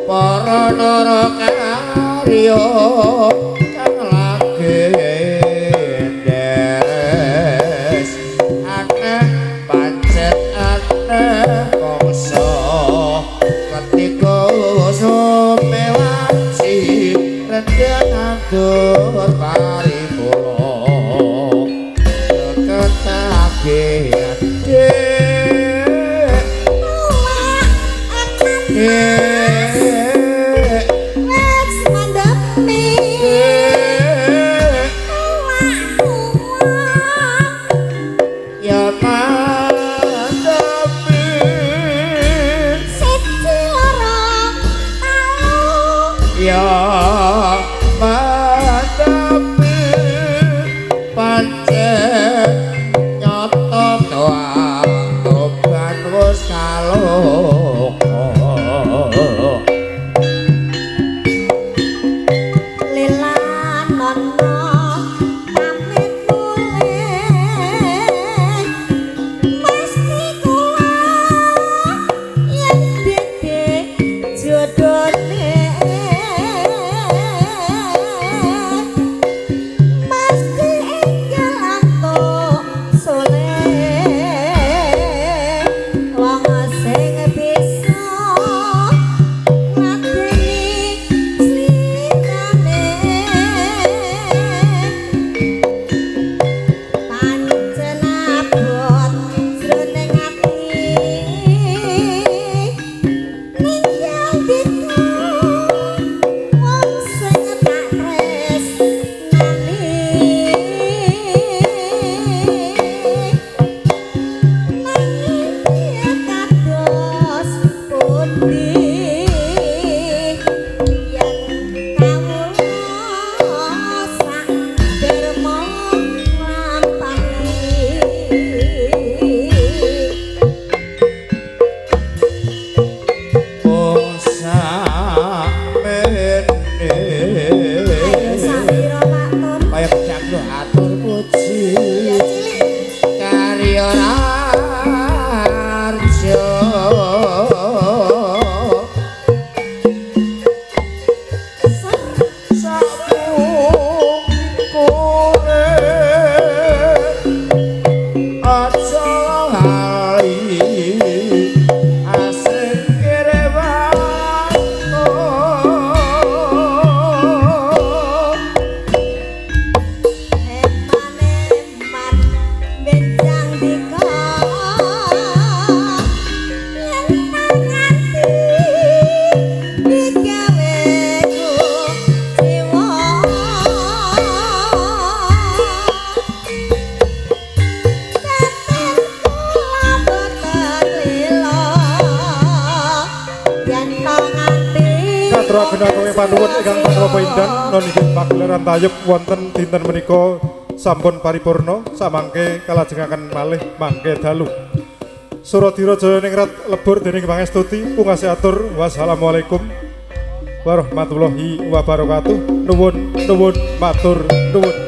Para nara karya kang lagi deres aneh pancet aneh bangsa ketika sumewaci rendheng nandur paripurna ketagihan Panuwun ingkang Bapak Indan noniki pagelaran tayub wonten dinten menika sampun paripurna samangke kalajengaken malih mangke dalu. Suradira Jayaningrat lebur dening pangestuti pungkasi atur wassalamualaikum warahmatullahi wabarakatuh. Nuwun nuwun matur nuwun.